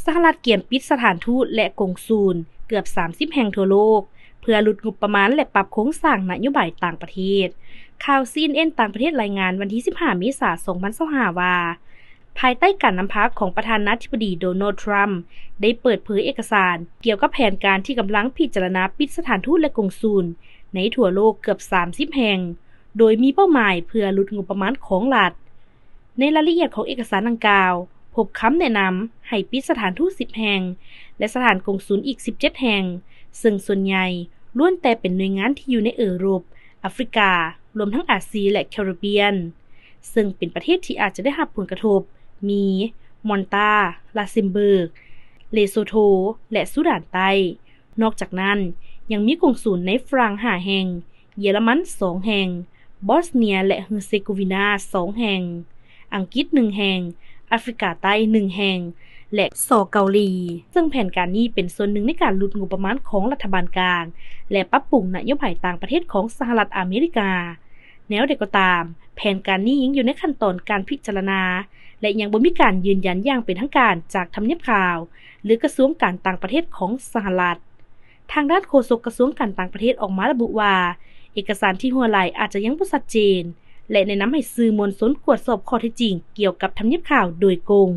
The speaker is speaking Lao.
ສະຫະລັດກຽມປິດສະຖານທູດ ແລະ ກົງສູນເກືອບສາມສິບແຫ່ງທົ່ວໂລກ ເພື່ອຫຼຸດງົບປະມານ ແລະ ປັບໂຄງສ້າງນະໂຍບາຍຕ່າງປະເທດ. ຂ່າວ ຊີເອັນເອັນ ຕ່າງປະເທດລາຍງານວັນທີສິບຫ້າເມສາສອງພັນຊາວຫ້າວ່າ ພາຍໃຕ້ການນຳພາຂອງປະທານາທິບໍດີ ໂດນັລ ທຣຳ ໄດ້ເປີດເຜີຍເອກະສານກ່ຽວກັບແຜນການທີ່ກຳລັງພິຈາລະນາປິດສະຖານທູດ ແລະ ກົງສູນໃນທົ່ວໂລກເກືອບສາມສິບແຫ່ງ ໂດຍມີເປົ້າໝາຍເພື່ອຫຼຸດງົບປະມານຂອງລັດ. ໃນລາຍລະອຽດຂອງເອກະສານດັ່ງກ່າວ ພົບຄຳແນະນຳໃຫ້ປິດສະຖານທູດສິບແຫ່ງ ແລະ ສະຖານກົງສູນອີກສິບເຈັດແຫ່ງ ເຊິ່ງສ່ວນໃຫຍ່ລ້ວນແຕ່ເປັນໜ່ວຍງານທີ່ຢູ່ໃນເອີຣົບ, ອາຟຣິກາ, ລວມທັງອາຊີ ແລະ ແຄຣິບບຽນ, ເຊິ່ງເປັນປະເທດທີ່ອາດຈະໄດ້ຮັບຜົນກະທົບ ມີ ມອນຕາ, ລາເຊັມເບີກ, ເລໂຊໂທ ແລະ ຊູດານໃຕ້. ນອກຈາກນັ້ນ ຍັງມີກົງສູນໃນຝຣັ່ງຫ້າແຫ່ງ, ເຢຍລະມັນສອງແຫ່ງ, ບອສເນຍ ແລະ ເຮີເຊໂກວິນາສອງແຫ່ງ, ອັງກິດໜຶ່ງແຫ່ງ, ອາຟຣິກາໃຕ້ໜຶ່ງແຫ່ງ ແລະ ສ ເກົາຫຼີ, ເຊິ່ງແຜນການນີ້ເປັນສ່ວນໜຶ່ງໃນການຫຼຸດງົບປະມານຂອງລັດຖະບານກາງ ແລະ ປັບປຸງນະໂຍບາຍຕ່າງປະເທດຂອງສະຫະລັດອາເມລິກາ. ແນວໃດກໍຕາມ, ແຜນການນີ້ຍັງຢູ່ໃນຂັ້ນຕອນການພິຈາລະນາ ແລະ ຍັງບໍ່ມີການຢືນຢັນຢ່າງເປັນທາງການຈາກທຳນຽບຂາວ ຫຼື ກະຊວງການຕ່າງປະເທດຂອງສະຫະລັດ. ທາງດ້ານໂຄສົກກະຊວງການຕ່າງປະເທດອອກມາລະບຸວ່າ ເອກະສານທີ່ຮົ່ວໄຫຼອາດຈະຍັງບໍ່ຊັດເຈນ ແລະ ແນະນຳໃຫ້ສື່ມວນຊົນກວດສອບຂໍ້ເທັດຈິງກ່ຽວກັບທຳນຽບຂາວໂດຍກົງ.